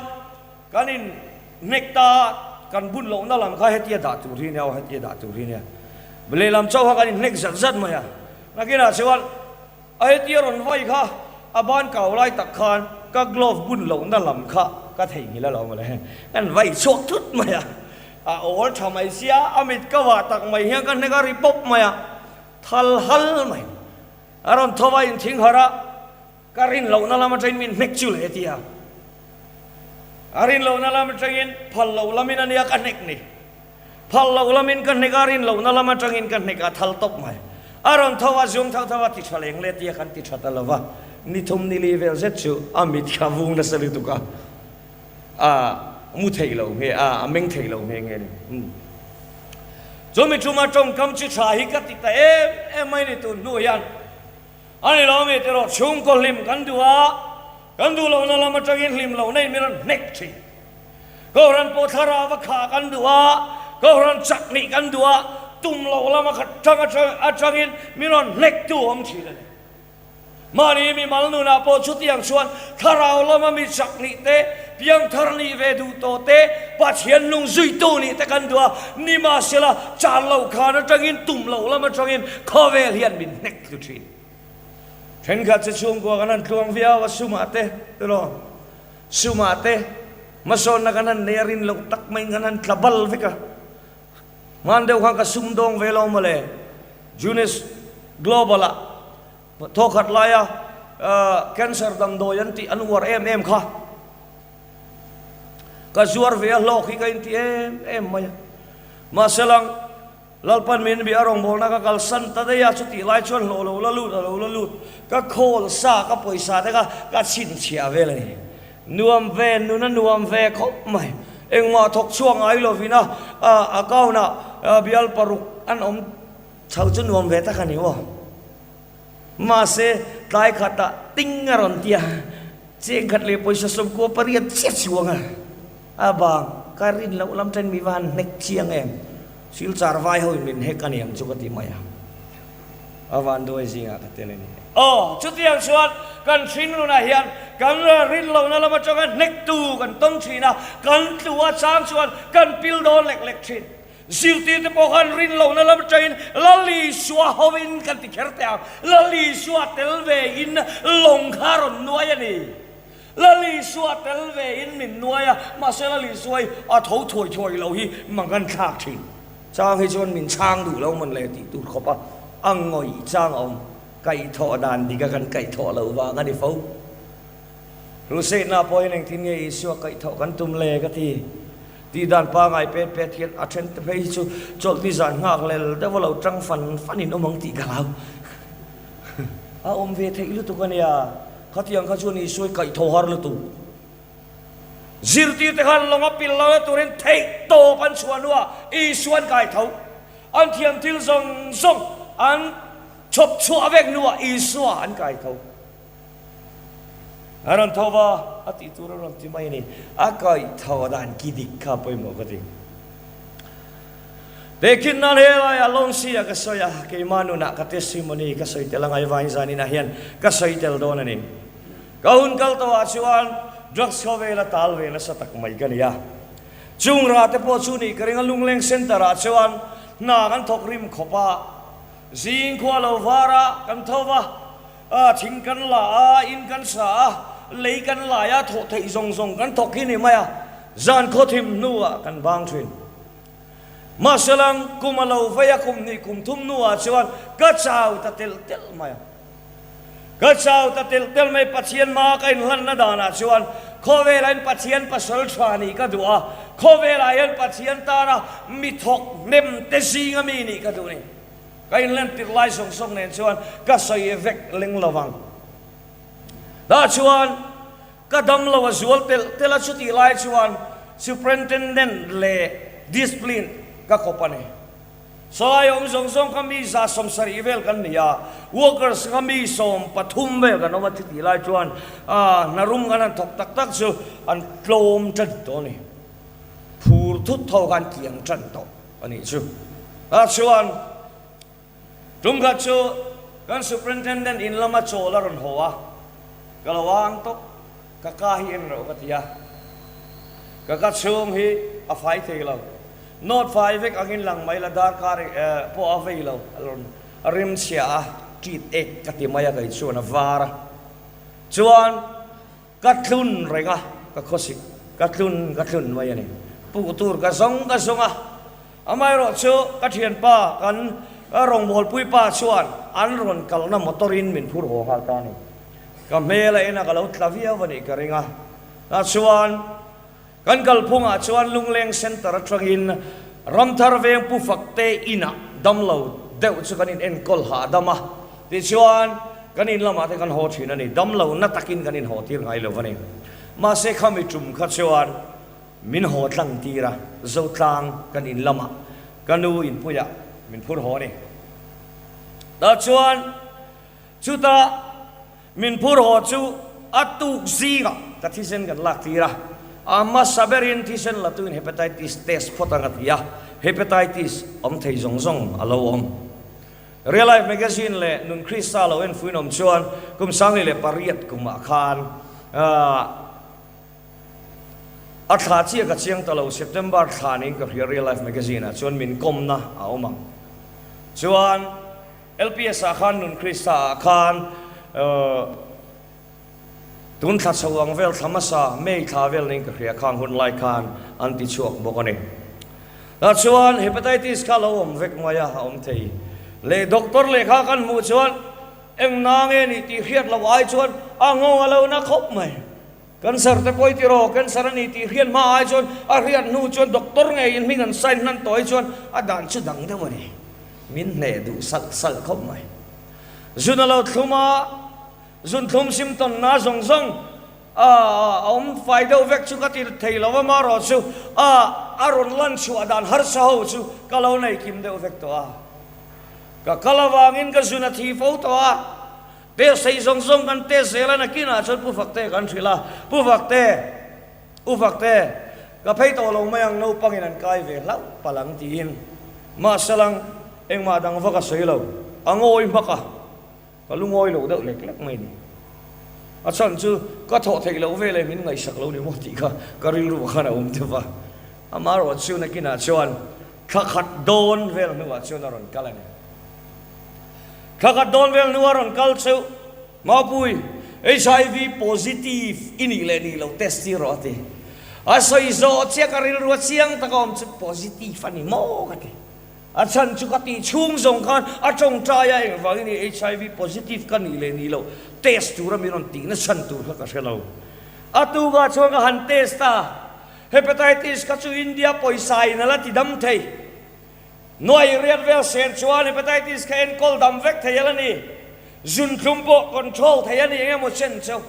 kan in hnek ta a, kan bun lohna lam kha hetia dah tur hi nia aw, hetia dah tur hi nia. Lehlam chauh kha kan in hnek zat zat mai a. Nakinah chuan, A hetia rawn vai kha a ban kau lai tak khan ka glove bun lohna lam kha ka theihnghilh a lo mawle. Kan vai chhuak thut mai a, a awl tha mai sia, a mit ka vah tak mai hian ka hnek a ri pawp mai a, thal hal mai. A rawn tho va inthing harh a, ka rin lohna lam atangin min hnek chu le tia. A rin lohna lam atangin phal loh lamin a nia ka hnek ni. Phal loh lamin ka hnek a, rin lohna lam atangin ka hnek a thal tawp mai. A rawn tho a, zuang tho tho a, ti tha leng le tia kan ti tha ta lo va. Ni thum ni li vel zet chu a mit kha vung nasa lutuk a, a mu thei lo nge a, a meng thei lo nghe nghe ni. Chumi thuma tawngkam chi tha hi ka ti ta em em mai ni tun hnu hian. A ni lo mi tiraw chhungkaw hlim kan duh a. Kan duh lohna lam atangin hlim lohna in min rawn hnek thin. Kohhran pawh thlarau a khah kan duh a, Kohhran chak nih kan duh a, tum loh lama khat tang atangin min rawn hnek tu awm thin a ni. Mahni mimal nunah pawh chutiang chuan thlarau lama mi chak nih te, piangthar nih ve duh tawh te, Pathian nung zuitu nih te kan duh a, nimahsela chan loh khan atangin tum loh lam atangin khawvel hian min hnek tlu thin. Thenkhat chu chhungkua kan han tluang viau a, sumah te tiraw, sumah te hmasawnna kan han nei a rin loh tak maiin kan han tla bal vek a. Hman deuh khan ka sum dawng ve lo mawle, Junes Global ah thawkhat laia cancer damdawi an tih an uar em em kha ka zuar ve a hlawk hi ka inti em em mai a. Mahse lang Lalpan min bia rawngbawlna ka kalsan ta daih a, chutih lai chuan hlawh lo la lut a lo la lut, ka khawl sa ka pawisa te kha ka chhinchhiah vel a ni. Nuam ve, nun a nuam ve khawp mai. Engmah thawk chhuak ngai lovin a account ah bial paruk an awm chho chu nuam ve tak a ni aw. Mahse, tlai khatah ting a rawn ti a, cheng khat leh pawisa 98 chiah chuang a, a bang ka rin loh lam ṭhen mi va han hnek chiang em? Silchar vai ho in min hek a ni ang chu ka ti mai a, a vanduai zingah ka tel a ni. Aw, chutiang chuan kan hringnunah hian kan rin lohna lam atanga hnektu kan tawng thin a, kan tlu a chang chuan kan pil dawn lek lek thin. Zirtirte pawh khan rin lohna lam atangin Lal Isua hovin kan ti kher teh ang, Lal Isua tel ve in lawng kha a rawn nuai a ni. Lal Isua tel ve in min nuai a, mahse Lal Isua hi a tho thuai thuai lo hi mang an thlak thin. Chang hi chuan min chhang duh lo mawn le tih tur khawp a, a ngawih chang a awm. Kaihthawh dan dik a kan kaihthawh loh vang a ni fo. Crusade-na pawhin engtin nge Isua kaihthawh kan tum le ka ti. Tih dan pangai pet pet hian a then te phei hi chu chawlhni zan nghak lel deuh a lo tang fan fan in awm ang tih ka hlau. A awm ve theih lutuk a nia, khatiang kha chuan Isua i kaihthawh har lutuk. Zirtirte khan lawng a pil lo na turin theih tawp an chhuah hnuah Isua an kaitho. An thiam thil zawng zawng an chhawp chhuah vek hnuah Isua an kaitho. A rawn tho va, a tih tur a rawn ti mai a ni. A kaitho dan ki dik kha pawimawh ka ti. Tehkhin nan helaiah Lawngsi-ah ka sawi a, keimah nunah ka testimony ka sawi tel a ngaivangin zaninah hian ka sawi tel dawn a ni. Ka hun kal tawhah chuan drugs khawvel a tal ve nasa tak mai ka ni a. Chung rah te pawh chu nih ka ring a, Lungleng Centre ah chuan hna kan thawk rim khawp a, zing khua lo var a kan tho va, thing kan la a, in kan sa a, lei kan lai a, thawh theih zawng zawng kan thawk hi ni mai a, zan khawthim hnuah kan bang thin. Mahselang kum a lo vei a, kum hnih kum thum hnuah chuan ka chau ta telh telh mai a. Ka chau ta telh telh mai, Pathian hmaa ka inhlanna danah chuan khawvelah hian Pathian pasal tha nih ka duh a, khawvelah hian Pathian tana mi thawk hnem te zinga mi nih ka duh a ni. Ka inhlan tirh lai zawng zawng nen chuan ka sawi vek leng lo vang. Tah chuan Ka dam lo a zual telh telh a, chutih lai chuan Superintendent leh Discipline ka kawp a ni. Sawlai awm zawng zawng kha mi 170 vel kan ni a, workers kha mi 13 vel kan awm a, chutih lai chuan hna rum kan han thawk tak tak chu an tlawm tan tawh a ni. Phur thut tho kha an kiang tan tawh a nih chu. Tah chuan Tum khat chu kan Superintendent in lama chawl a rawn haw a, ka lo ang tawp, ka ka hi en reuh ka ti a, ka ka chhung hi a fai thei lo, nawt fai vek angin lang mai la darkar pawh a vei lo, a rawn rim chhia a, ṭit ek ka ti mai a kei chuan a var a, chuan Ka tlun reng a, ka khawsik ka tlun ka tlun mai a ni. Puh tur ka zawng ka zawng a, amaherawh chu ka thianpa kan rawngbawlpui pa chuan an rawn kalna motor in min phur haw nghal ta a ni. Ka hmel a en a, ka lo tla viau a nih ka ring a. Tah chuan kan kalphungah chuan Lungleng Centre atangin Ramthar Veng Pu Fakte inah damlo deuh chu kan in enkawl hahdam a. Tichuan, kan in lamah te kan haw thin a ni. Damlo na takin kan inhaw tir ngai lo a ni. Mahse khami tum kha chuan min haw tlang tir a, Zotlang kan in lamah ka nu inpuiah min phur haw a ni. Tah chuan chutah min phur haw chu. A tuk zingah ka thisen kan lak tir a, a hmasa berin thisen la tuin hepatitis test phawt ang a ti a, hepatitis awm thei zawng zawng a lo awm. Real Life Magazine leh Nun Krista lo enfuin awm chuan kum 18 kumah khan a thla chiah ka chiang ta lo, September thla niin ka hria Real Life Magazine ah chuan min kawmna a awm ang. Chuan LPS ah khan Nun Krista ah khan tun thla chho ang vel thla hmasa May thla vel niin ka hria khang hun lai khan an ti chhuak bawk a ni. Tah chuan Hepatitis kha lo awm vek mai a, a awm thei. Leh doctor lehkha kan hmuh chuan eng na nge nih tih hriat loh ai chuan a nghawng a lo na khawp mai. Cancer te pawh i ti rawh, cancer a ni tih hriat hma ai chuan a hriat hnu chuan doctor ngeiin hming an sign hnan tawh hi chuan a dan chu dang deuh a ni. Min hneh duh salh salh khawp mai. Zun a lo thlum a, zun thlum sim tawnna zawng zawng a awm fai deuh vek chu ka ti thei lo a, marawh chu a a rawn lan chhuah dan harsa ho chu ka lo nei kim deuh vek tawh a. Ka kal avangin ka zun a thi fo tawh a. Test thei zawng zawng kan test zel a, nakinah chuan Pu Fakte kan hrilh a, Pu Fakte, U Fakte, ka phei tawh lo mai ang, naupangin an kai ve hlauh palh ang tiin. Mahselang, engmah dang vak a sawi lo, a ngawi hmak a, ka lu ngawi lo deuh lek lek mai ni. A chhan chu ka thawh theih loh veleh min ngaihsak lo ni maw tih kha ka rilru khan a awm deuh va. Amaherawh chu nakinah chuan thla khat dawn vel hnuah chuan a rawn kal a ni. Thla khat dawn vel hnua rawn kal cheu, Mapui, HIV positive i nih leh nih loh test tir rawh a ti. A sawi zawh chiah ka rilru a chiang taka awm chu positive a ni maw ka ti. A chhan chu ka tih chhung zawng khan a tawngtai a engvangin i HIV positive ka nih leh nih loh test tura min rawn tihna chhan tur kha ka hre lo. A tukah chuan ka han test a, Hepatitis kha chu India pawisa in a la ti dam thei. Nuai riat vel sen chuan hepatitis kha enkawl dam vek thei a la ni. Zunthlum pawh control thei a ni eng emaw chen cheu.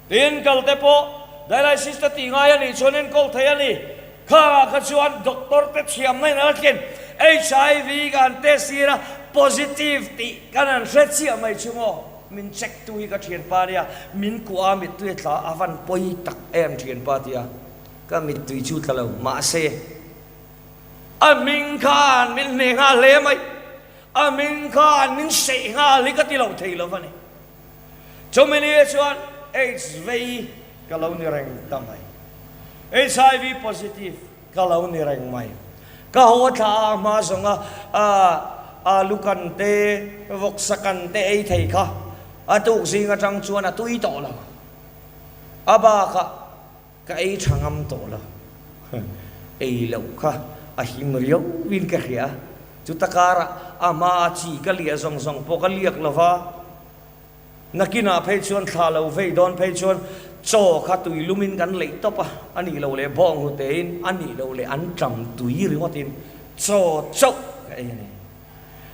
Tin, kal te pawh dialysis te tih ngai a nih chuan enkawl thei a ni. Khangah kha chuan doctor te thiamna in a la tlen. HIV ka han test tir a, positive tih kan han hre chiah mai chu maw. Min check tu hi ka thianpa nia, min kuah a mittui a tla a van pawi tak em thianpa tia ka mittui chu tla lo. Mahse. A hming khan min hneh nghal hle mai. A hming khan min seih nghal hi ka ti lo thei lo va ni. Chumi ni chuan AIDS vei ka lo ni reng ta mai. HIV positive ka lo ni reng mai. Ka haw thla a hma zawnga alu kan te, vawksa kan te ei thei kha a tuk zing atang chuan a tui tawh lo. A bakah Ka ei tha ngam tawh lo. Ei loh kha a him riau in ka hria. Chuta karah a hma a chi ka liah zawng zawng pawh ka liak lo va. Nakinah phei chuan thla lo vei dawn phei chuan chaw kha tui lumin kan leih tawp a, a nih loh leh bawng hutein, a nih loh leh an ṭam tui ringawtin chaw chauh ka ei a ni.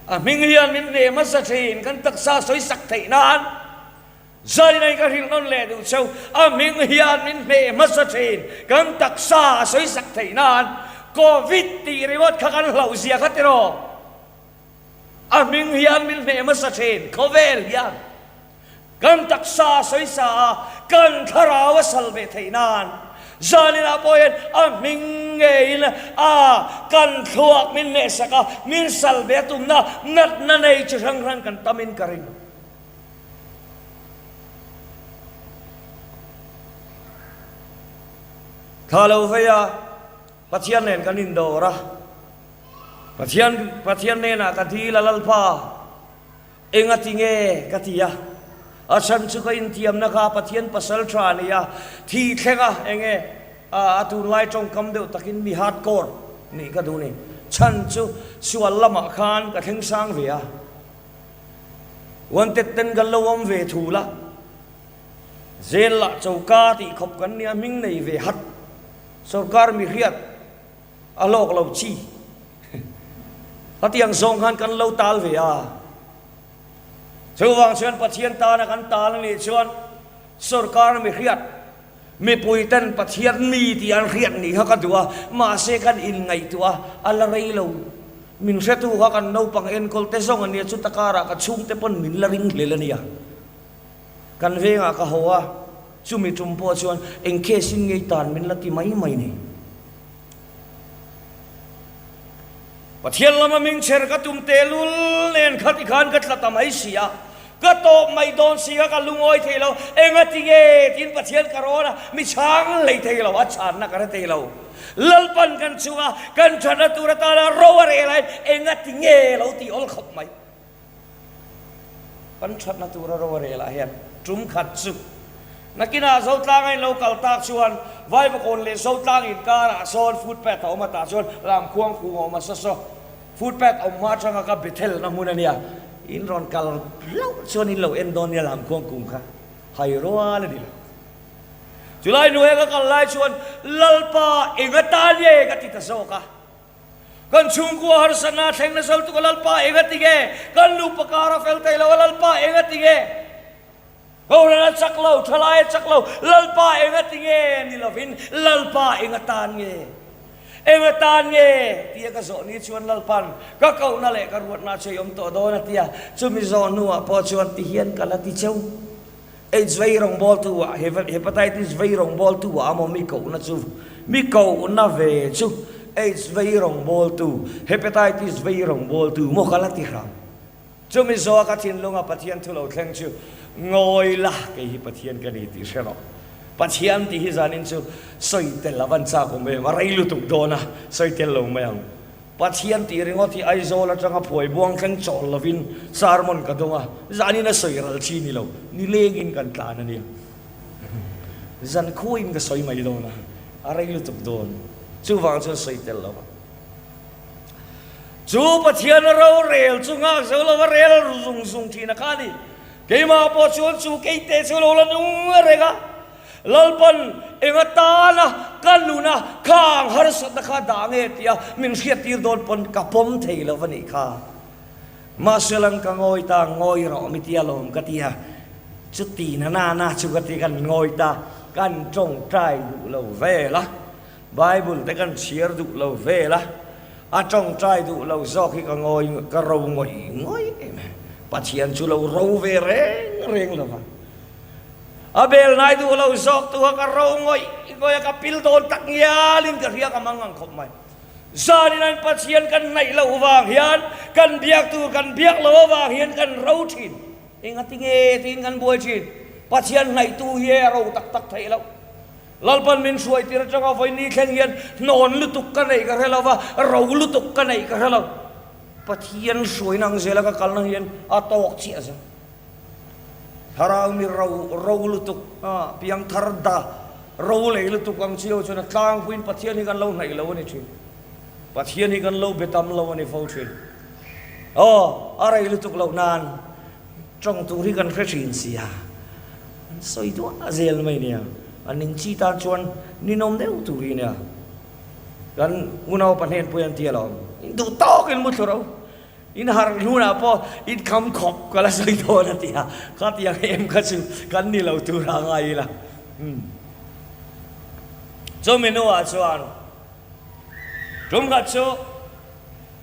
A hming hian min hneh hmasa thin, kan taksa sawi sak theih nan. Zainai ka hrilh nawn leh duh cheu, a hming hian min hneh hmasa thin, kan taksa a sawi sak theih nan Covid tih ringawt kha kan hlauh zia kha tiraw? A hming hian min hneh hmasa thin, khawvel hian kan taksa a sawi sa a, kan thlarau a sal ve theih nan zaninah pawh hian a hming ngeiin a kan thluak min hneh sak a, min sal ve a tumna natna nei chi hrang hrang kan tamin ka ring. Thla lo vei a, Pathian nen kan indawr a, Pathian Pathian hnenah ka dil a Lalpa, enga ti nge ka ti a, a chhan chu ka intiamna kha Pathian pasal tha a ni a, thih thleng a enge a tunlai tawngkam deuh takin mi hardcore nih ka duh ni, chhan chu sual lamah khan ka thleng sang ve a. Wanted ten kan lo awm ve thul a, zel lah choka tih khawp kan nia hming nei ve hat, sorkar mi hriat a hlawk lo chi khatiang zawng khan kan lo tal ve a. Chuvang chuan Pathian tana kan tal a nih chuan sorkar mi hriat mipui ten Pathian mi tih an hriat nih kha ka duh a, mahse kan inngaihtuah a, a la rei lo. Min hretu kha kan naupang enkawl te zawng a nia, chuta karah ka chhungte pawn min la ring hlel a nia. Kan vengah ka haw a. Chumi tum pawh chuan eng case in ngei tan min la ti mai mai ni. Pathian lama ming chher ka tum tehlul nen kha tikhan ka tla ta mai si a, ka tawp mai dawn si a, ka lungawi thei lo. Engati nge tiin Pathian ka rawn a, mi chhang hlei thei lo, a chhanna ka hre thei lo. Lalpan kan chunga kan thatna tur atana ro a reh laiin engati nge lo tih awl khawp mai. Kan thatna tura ro a rel ah hian tum khat chu nakinah Zotlang a in lo kal tak chuan Vaivakawn leh Zotlang inkar ah sawn footpath a awm a tah chuan Lamkhuang kung a awm a saw saw footpath awm hma atanga ka Bethel na hmun a nia in rawn kal hlauh chuan in lo en dawn nia Lamkhuang kung kha hai rual a ni lo. Chulai hnuaia ka kal lai chuan Lalpa eng atan nge ka ti ta zawk a. Kan chhungkua harsatna a thleng nasa lutuk a Lalpa eng a ti nge? Kan nupa kar a fel thei lo a Lalpa eng a ti nge? Kohhran a chak lo, thalai a chak lo, Lalpa eng a ti nge ni lovin Lalpa eng atan nge? Eng atan nge? tia ka zawh ni chuan Lalpan ka kohna leh ka ruatna chu i awm tawh dawn a ti a, chumi zawh hnuah pawh chuan tihian ka la ti cheu. Aids vei rawngbawltu ah, Hepatitis vei rawngbawltu ah amaw mi kohna chu, mi kohna ve chu Aids vei rawngbawltu, Hepatitis vei rawngbawltu maw ka la ti hram. Chumi zawha ka thinlunga Pathian thu lo thleng chu ngawi la, kei hi Pathian ka ni tih hre rawh. Pathian tih hi zanin chu sawi tel a van chak awm em, a rei lutuk dawn a, sawi tel lo mai ang. Pathian tih ringawt hi Aizawl atanga phuai buang thleng chawl lovin sermon ka dawng a, zanin a sawi ral chi ni lo, nilengin kan tlan a nia. Zan khuain ka sawi mai dawn a, a rei lutuk dawn. Chuvang chuan sawi tel lo va. Chu Pathian rorel chu nghak zo lova rel ru zung zung thin a kha a ni. Keimah pawh chuan chu keite chu lo la nung reng a. Lalpan eng atana ka nuna khang harsatna kha dah nge tia min hriattir dawn pawn ka pawm thei lo a nih kha. Mahselan ka ngawi ta, ngawi rawh mi tia lawm ka ti a, chuti na na na chu ka ti kan ngawi ta, kan tawngtai duh lo vel a, Bible te kan chhiar duh lo vel a, a tawngtai duh lo zawk hi ka ngawi ka ro ngawih ngawih em e, Pathian chu lo ro ve reng reng lo va. A bel nai duh lo zawk tu a ka ro ngawih ngawih a ka pil dawn tak ngialin ka hria ka mang ang khawp mai. Zanin an Pathian kan hnaih loh vang hian kan biak tur kan biak loh avang hian kan ro thin. Engati nge tiin kan buai thin. Pathian hnaih tu hi e a ro tak tak theih loh. Lalpan min hruai tir atanga vawiin thleng hian hnawn lutuk ka neih ka hre lo va, ro lutuk ka neih ka hre lo. Pathian hruaina ang zela ka kalna hian a tawk chiah zel. Thlarau mi ro ro lutuk a, piangthar da ro lei lutuk ang chiau chuan a tlangpuiin Pathian hi kan lo hnaih lo a ni thin. Pathian hi kan lo be tam lo a ni fo thin. Aw, a rei lutuk loh nan tawng tur hi kan hre thin si a, an sawi duah zel mai nia. A ning chi tan chuan ninawm deuh tur hi nia. Kan unaupa hnen pawh hian ti alawm, duh tawkin mu thlu ro. In harh hnunah pawh in kham khawp ka la sawi dawn a ti a, khatiang em kha chu kan ni lo tur a ngai ila. Umm. Chumi hnuah chuan tum khat chu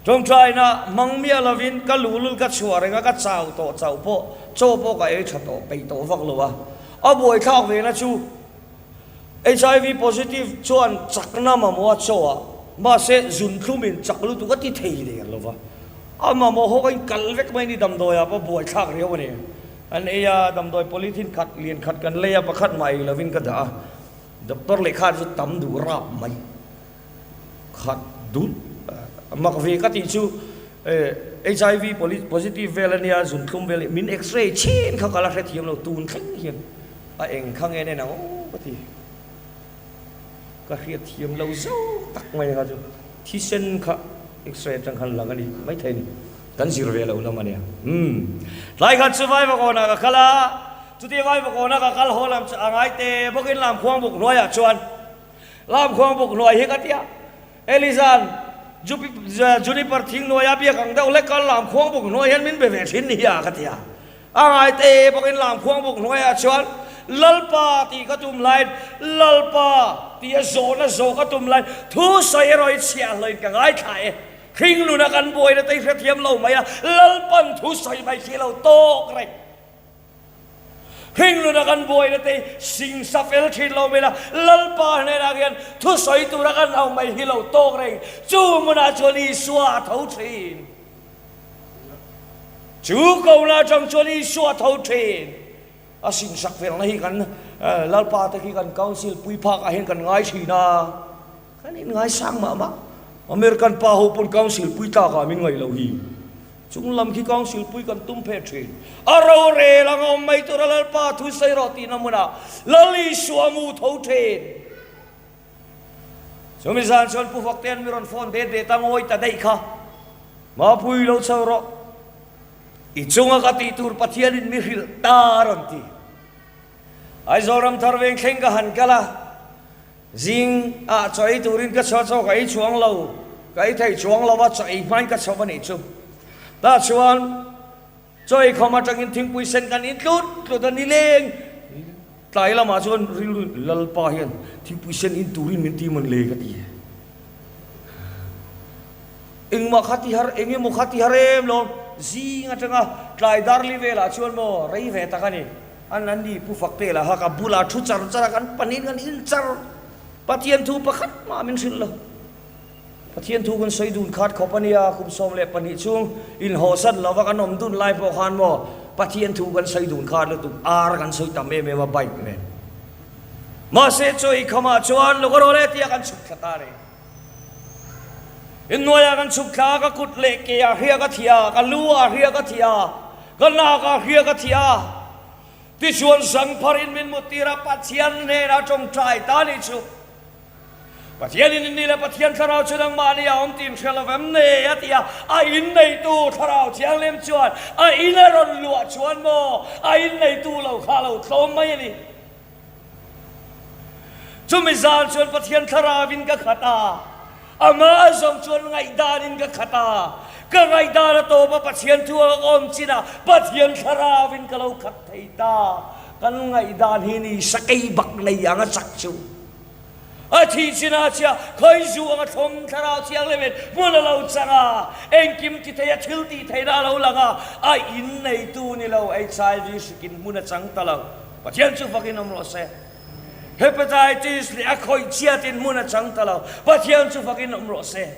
tawngtaina hmang miah lovin ka luhlul ka chhuah reng a, ka chau tawh chauh pawh chaw pawh ka ei tha tawh peih tawh vak lo a, a buaithlak vena chu Hiv positive chuan chakna mamawh a chaw a, mahse zunthlum in chak lutuk a ti thei der lo va. A mamawh ho ka in kal vek mai ni damdawi ah pawh buaithlak riau a ni. An ei a, damdawi polythene khat lian khat kan lei a, pakhat mah ei lovin ka dah a. Doctor lehkha chu tam duh rap mai. Khat dut mak ve ka tih chu hiv positive vel a nia, zunthlum vel min x-ray chhin kha ka la hrethiam lo tun thleng hian. A eng kha nge nen ang aw ka ti. Ka hriat thiam lo zo tak mai kha chu thisen kha x-ray atang khan lang a ni maithei a ni. Kan zir ve lo lam a nia. Umm. Tlai khat chu Vaivakawnah ka kal a, chutia Vaivakawnah ka kal haw lam chu a ngai te bawkin Lamkhuangbuk hnuaiah chuan Lamkhuangbuk hnuai hi ka ti a, Eliza'n Juniper thing hnuaia biak ang deuh hlek kha Lamkhuangbuk hnuai hian min be ve thin ni hi a ka ti a. A ngaite bawkin Lamkhuangbuk hnuaiah chuan Lalpa tih ka tum laiin Lalpa tih a zawhna zawh ka tum laiin thu sawi erawh i chhiah hloin ka ngaithla e. Hringnuna kan buaina te i hrethiam lo mai a, Lalpan thu sawi mai khi lo tawk reng. Hringluna kan buaina te hi singsa fel thin lo mai la, Lalpa hnenah hian thusawi tura kan au mai hi lo tawk reng. Chu hmunah chuan Isua a tho thin. Chu kohna atang chuan Isua a tho thin. A singsak felna hi kan Lalpa te khi kan council pui phakah hian kan ngai thin a, kan inngaisang mah mah. American pa ho pawn council pui tlakah min ngaih loh hi. Chung lam khi council pui kan tum phe thin. A rorel ang a awm mai tura Lalpa thu sawi rawh tihna hmunah Lal Isua mu tho thin. Chumi zan chuan Pu Faktea'n mi rawn phone det det a ngawi ta daih kha. Mapui lo chho rawh. I chunga ka tih tur Pathianin mi hrilh ta a rawn ti. Aizawl Ramthar veng thleng ka han kal a, zing ah chaw ei turin ka chhuah chaw ka ei chuang lo, ka ei thei chuang lo a, chaw ei hmain ka chho a nih chu. Tah chuan chaw ei khawm atangin thingpui sen kan in tlut tlut a nileng tlai lamah chuan rilru Lalpa hian thingpui sen in turin min ti man le ka ti. Engmah kha ti har, eng emaw kha ti har em lo, zing atanga tlai darli velah chuan maw rei ve tak a ni. An an ni Pu Fakte lah kha ka bulah thu char char a, kan panin kan in char. Pathian thu pakhat mah min hrilh lo. Pathian thu kan sawi dun khat khawp a nia, kum 12 chhung inhawhsan lova kan awm dun lai pawh khan maw Pathian thu kan sawi dun khat lutuk, ar kan sawi tam em em a bike nen. Mahse chaw i khamah chuan lawk a rawl e tia kan chhuk thla ta a ni. Inhnuaiah kan chhuk thla a, ka kut leh ke ah hriak a thi a, ka lu ah hriak a thi a, ka nak ah hriak a thi a. Tichuan zangpharin min muttir a, Pathian hnenah tawngtai ta nih chu. Pathianin inni leh Pathian thlarau chu nangmahni a awm tih hria lo vem nei a ti a, a inneitu thlarau thianghlim chuan a in a rawn luah chuan maw a inneitu lo kha a lo tlawm mai a ni. Chumi zan chuan Pathian thlarauin ka khat a, amah zawng chuan ngaihdanin ka khat a, ka ngaihdan a tawp a Pathian thu a awm chin a, Pathian thlarauin ka lo khat thei ta. Kan ngaihdan hi ni sakei bak nei ang a chak chu. A thih chinah chiah khawizu anga thlawm thlarau thianghlimin hmun a lo chang a, engkim ti thei a thil tih theihna a lo lang a, a inneitu ni lo HIV hrikin hmun a chang ta lo. Pathian chu fakin awm rawh se. Hepatitis leh a khawih chhiatin hmun a chang ta lo. Pathian chu fakin awm rawh se.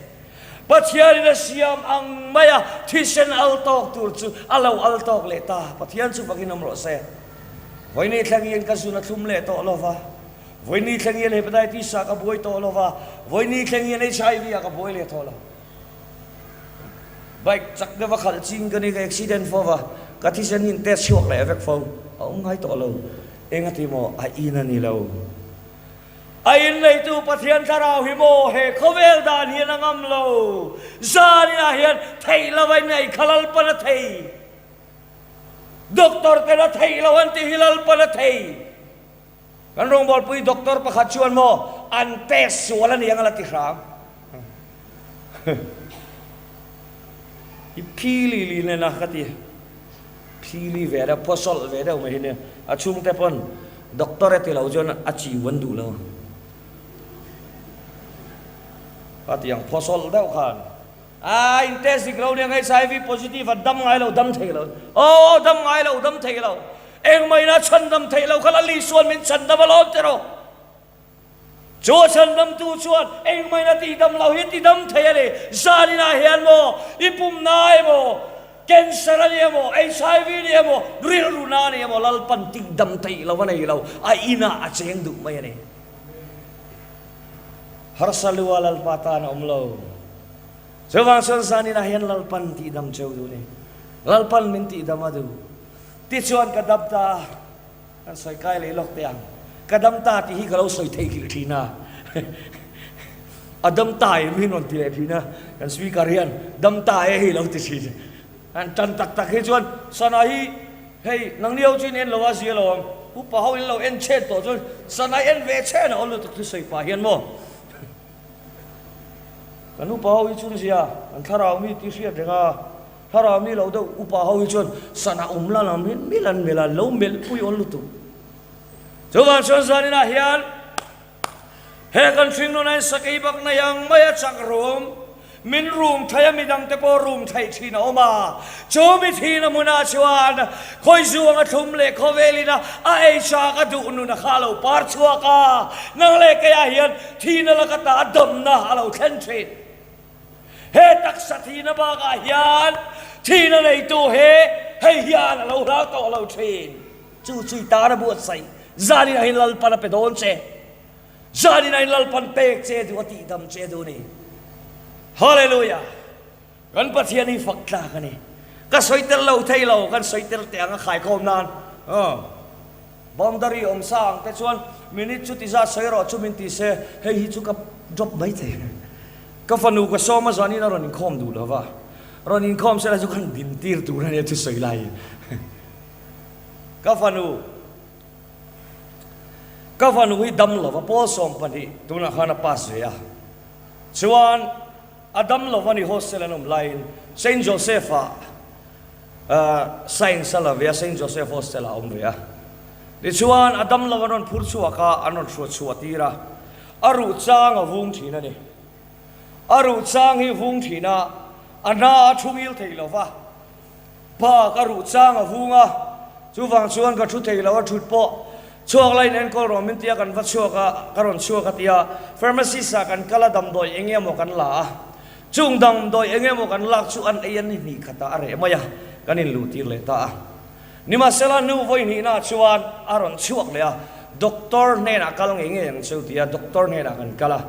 Pathianin a siam ang maia thisen al tawk tur chu a lo al tawk leh ta. Pathian chu fakin awm rawh se. Vawiini thleng hian ka zun a thlum leh tawh lo va. Vawiini thleng hian hepatitis ah ka buai tawh lo va. Vawiini thleng hian HIV ah ka buai leh tawh lo. Bike chak deuh a khalh ching ka ni ka accident fo va, ka thisen hi in test chhuak leh vek fo, a awm ngai tawh lo. Eng a ti maw? A in a ni lo. A in neitu Pathian thlarau hi maw he khawvel dan hian a ngam lo. Zaninah hian theih lo a inei kha Lalpan a thei. Doctor ten a theih lo an tih hi Lalpan a thei. Kan rawngbawlpui doctor pakhat chuan maw an test sual a ni ang a la ti hram. I phili li nen a ka ti. Phili ve deuh, phawsawlh ve deuh mai hi nia. A chhungte pawn doctor e ti lo chuan a chiu an duh lo. Ka ti ang phawsawlh deuh khan. A in test dik lo nia HIV positive a dam ngai lo dam thei lo. Aw dam ngai lo dam thei lo. Engmahina chhandam theih lo kha Lal Isuan min chhandam alawm ti rawh. Chu a chhandamtu chuan engmahina tihdam lo hi tidam thei a ni. Zaninah hian maw i pumna emaw, cancer a ni emaw, HIV a ni emaw, rilru na a ni emaw Lalpan tihdam theih lo a nei lo, a inah a cheng duh mai a ni. Harsa lua Lalpa tan a awm lo. Chuvang chuan zaninah hian Lalpan tihdam cheu duh a ni. Lalpan min tihdam a duh. Tichuan ka dam ta a, kan sawi kai leh lawk teh ang. Ka dam ta tih hi ka lo sawi theih hlih thin a. A dam ta em hi rawn ti leh thin a, kan speaker hian dam ta e hi lo ti thin. Han tan tak tak hi chuan sana hi hei nangni ho chu in en lo a zia lo ang, upa ho in lo en chhen tawh chuan sana hi en ve chhen a awl lutuk thusawi pah hian maw. Kan upa ho hi chun zia kan thlarau mi tih hriat reng a. Thlarau mi lo deuh upa ho hi chuan sana awm la lam hian mil an melh a, lo melh pui awl lutuk. Chuvang chuan zaninah hian he kan hringnun a in sakei bak nei ang mai a chak rum. Min rum thaih a, midangte pawh rum thaih thin a awm a. Chu mi thihna hmunah chuan khawizu anga thlum leh khawvelin a a ei chak a duh nun a kha a lo par chhuak a. Nang leh keiah hian thihna laka ta a damna a lo thlen thin. He taksa thihna bakah hian thihna neitu hi hei hian a lo hlau tawh lo thin. Chu chu i tan a buatsaih zanin ah hian Lalpan a pe dawn che. Zanin ah hian Lalpan pek che duh a tihdam che duh a ni. Hallelujah! Kan Pathian hi fak tlak a ni. Ka sawi tel lo thei lo, kan sawi tel teh ang a khaikhawm nan. Boundary awm sa ang te chuan minute chu ti zat sawi rawh chu min ti se, hei hi chu ka drop mai thei. Ka fanu ka sawm a zanin a rawn inkhawm duh lo va, rawn inkhawm sela chu kan din tir tur a nia chu sawi laiin. Ka fanu, ka fanu hi dam lo va, pawl 12 tunah khan a pass ve a, chuan a dam lo va ni hostel an awm laiin Saint Joseph ah Science a la ve a, Saint Joseph Hostel ah a awm ve a. Tichuan, a damlo an rawn phur chhuak a, an rawn hruat chhuah tir a. A ruh chang a vung thin a ni. A ruh chang hi vung thin a, a hna a thu ngil thei lo va. Bak a ruh chang a vung a, chuvang chuan ka thu thei lo a thut pawh chhuak la in enkawl rawh min tia kan va chhuak a, ka rawn chhuak a tia pharmacist ah kan kal a damdawi eng emaw kan la a. Chung damdawi eng emaw kan lak chu an ei a ni hnih khatah a reh mai a, kan inluh tir leh ta a. Nimahsela hnu vawi hnihnaah chuan a rawn chhuak leh a, doctor hnenah kal ngei ngei ang cheu tia doctor hnenah kan kal a.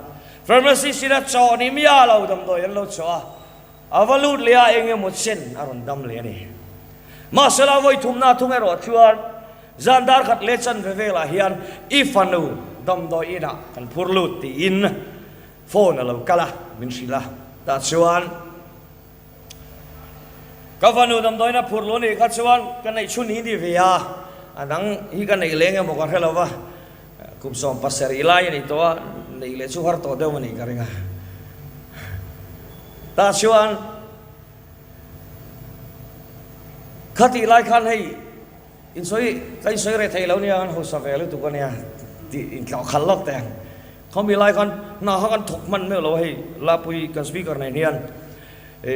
Pharmacist ina chaw ni miah lo damdawi an lo chaw a, a va lut leh a eng emaw chen a rawn dam leh a ni. Mahsela vawi thumna thung erawh chuan zan dar khat leh chanve velah hian i fanu damdawi inah kan phur lut tiin Phone a lo kal a, min hrilh a, tah chuan ka fanu damdawiin a phurh lo nih kha chuan ka neih chhun hi ni ve a, a dang hi ka neih leng emaw ka hre lo va, kum 17 lai a nih tawh a, neih leh chu har tawh deuh a nih ka ring a. Tah chuan khatih lai khan hei Insawi, ka insawi reh thei lo nia, an hausa ve lutuk a nia tih intlawh khalh lawk teh ang. Khawmi lai khan hna kha kan thawk hman meuh lo a hei, Lapui kan speaker nen hian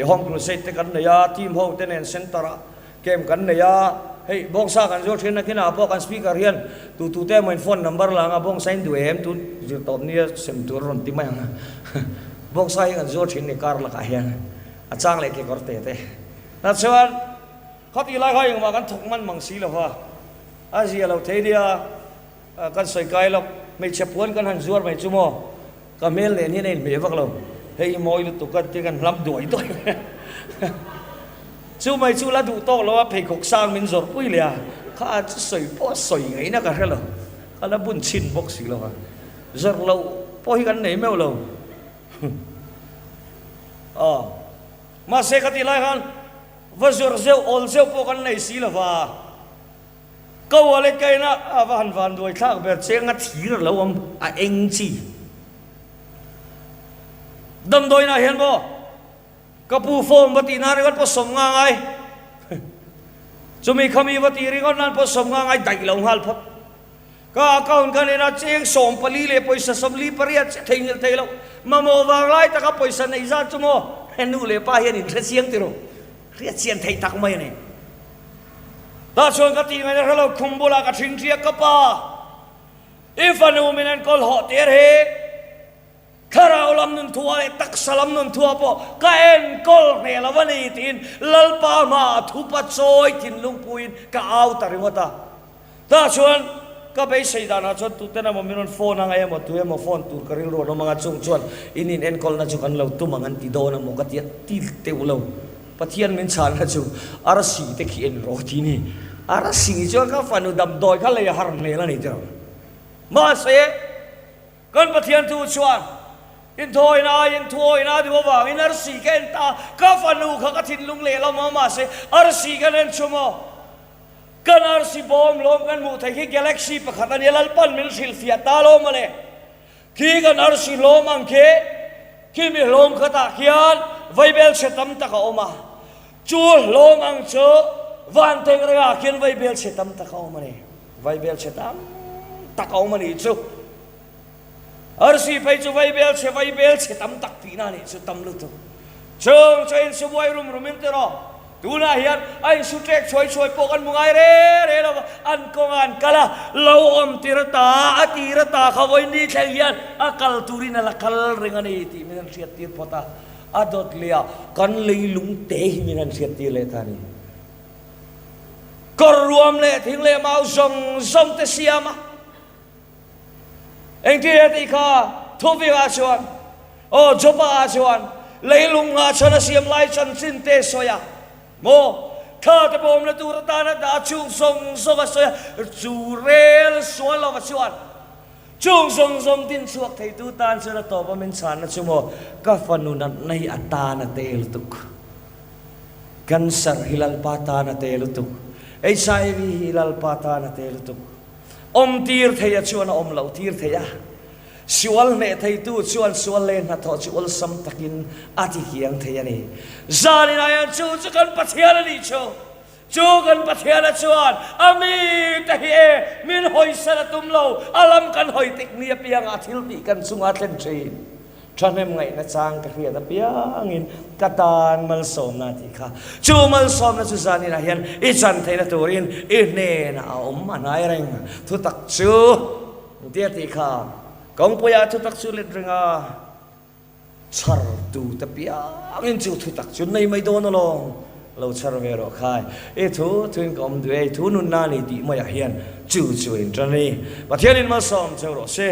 Home Crusade te kan nei a, team ho te nen center ah camp kan nei a, hei bawngsa kan zuar thin a khinah pawh kan speaker hian tu tu te emaw in phone number la anga bawngsa in duh em tun zirtawp nia sem tur a rawn ti mai ang a, bawngsa hi kan zuar thin ni kar lakah hian a chang leh kekawr te te. Tah chuan. Khatih lai kha engmah kan thawk man mang si lo va, a zia lo thei nia, kan sawi kai lawk, hmeichhe puan kan han zuar mai chu maw, ka hmel nen hian a inhmeh vak lo, hei i mawi lutuk a ti kan hlam duai duai mai a, chu mai chu la duh tawk lo a, pheikhawk sang min zawrh pui leh a, kha chu sawi pawh sawi ngaihna ka hre lo, ka la bun chhin bawk si lo va, zawrh loh pawh hi kan nei meuh lo, aw mahse khatih lai khan. Va zawrh zeuh awl zeuh pawh kan nei si lova, ka wallet ka en a, a va han van duai thlak ber cheng a thir a lo awm a eng chi. Damdawiinah hian maw ka pu form va tih nan ringawt pawh 50 ngai, chumi khami va tih ringawt nan pawh 50 ngai daih lo nghal phawt. Ka account ka nena cheng 14 leh pawisa 48 che theihnghilh thei loh. Mamawh vang lai taka pawisa neih zat chu maw he nu leh pa hian in hre chiang ti rawh. Hriat chian theih tak mai a ni. Tah chuan ka tih ngaihna hre lo khum bulah ka ṭhing ṭiak ka pa. I fanu min enkawl hawh tir hi. Thlarau lam nun thua leh taksa lam nun thua pawh ka enkawl hneh lo a ni tiin Lalpa hmaah thupa chawi thinlung puiin ka au ta ringawt a. Tah chuan ka beisei danah chuan tuten emaw min rawn phone anga emaw tu emaw phone tur ka rilru an awm anga chung chuan in inenkawlna chu kan lo tum ang an ti dawn emaw ka ti a, ti teuh lo. Pathian min chhanna chu arsi te khi en rawh ti ni. Arsi chuan ka fanu damdawi kha lei a har hmel a ni tiraw. Mahse. Kan Pathian thu chuan, Inthawina aiin thuawina a duh avangin arsi ka en ta, ka fanu kha ka thinlung leh lo maw mahse arsi kan en chu maw? Kan arsi bawm lawm kan hmuh theih khi galaxy pakhat a nia, Lalpan min hrilhfiah ta lo mawle. Khi kan arsi hlawm ang khi, khi mi hlawm khatah khian vaibelchhe tam tak a awm a, chu hlawm ang chu van thengrengah khian vaibelchhe tam tak a awm a ni. Vaibelchhe tam tak a awm a nih chu. Arsi phei chu vaibelchhe vaibelchhe tam tak tihna a nih chu tam lutuk. Chung chu a insu buai rum rum in tiraw? Tunah hian a insu ṭek chhuai chhuai pawh kan hmu ngai re re lo va, an kawngah an kal a, lo awm tir ata, a tir ata kha vawiin ni thleng hian a kal turin a la kal reng a ni tih min han hriattir phawt a, a dawt leh a kan leilung te hi min han hriattir leh ta a ni. Kawr ruam leh thing leh mau zawng zawng te siam a. Engtin he tih kha Thuvingah chuan, aw Jopa-ah chuan leilung nghah chhan a siam lai chanchin te sawi a, maw thla te pawh awmna tur atana dah chung zawng zawng a sawi a, chu rel sual lova chuan chung zawng zawng din chhuak theitu tan chuan a tawp a min chhanna chu maw ka fanu natna hi a tan a te lutuk, cancer hi Lalpa tan a te lutuk, HIV hi Lalpa tan a te lutuk. Awm tir thei a chuan a awm loh tir thei a, sual hneh theitu chuan sual leh hnathawh chu awlsam takin a ti kiang thei a ni. Zanin ah hian chu chu kan Pathian a nih chu. Chu kan Pathian a chuan a mite hi e min hawisan a tum lo, a lam kan hawi tik ni apiangah thil tih kan chungah a thlen thin. Thahnem ngaihna chang ka hriat apiangin ka tan malsawmna tih kha. Chu malsawmna chu zaninah hian i chan theihna turin i hnenah a awm a hnai reng. Thutak chu tia tih kha kawngpuiah thutak chu let reng a, chhar tute piangin chu thutak chu nei mai dawn alawm. Lo chhar ve rawh khai. I thu thuin ka awm duh e, i thu nunna a ni tih maiah hian chu chu in tan a ni. Pathianin malsawm cheu rawh se.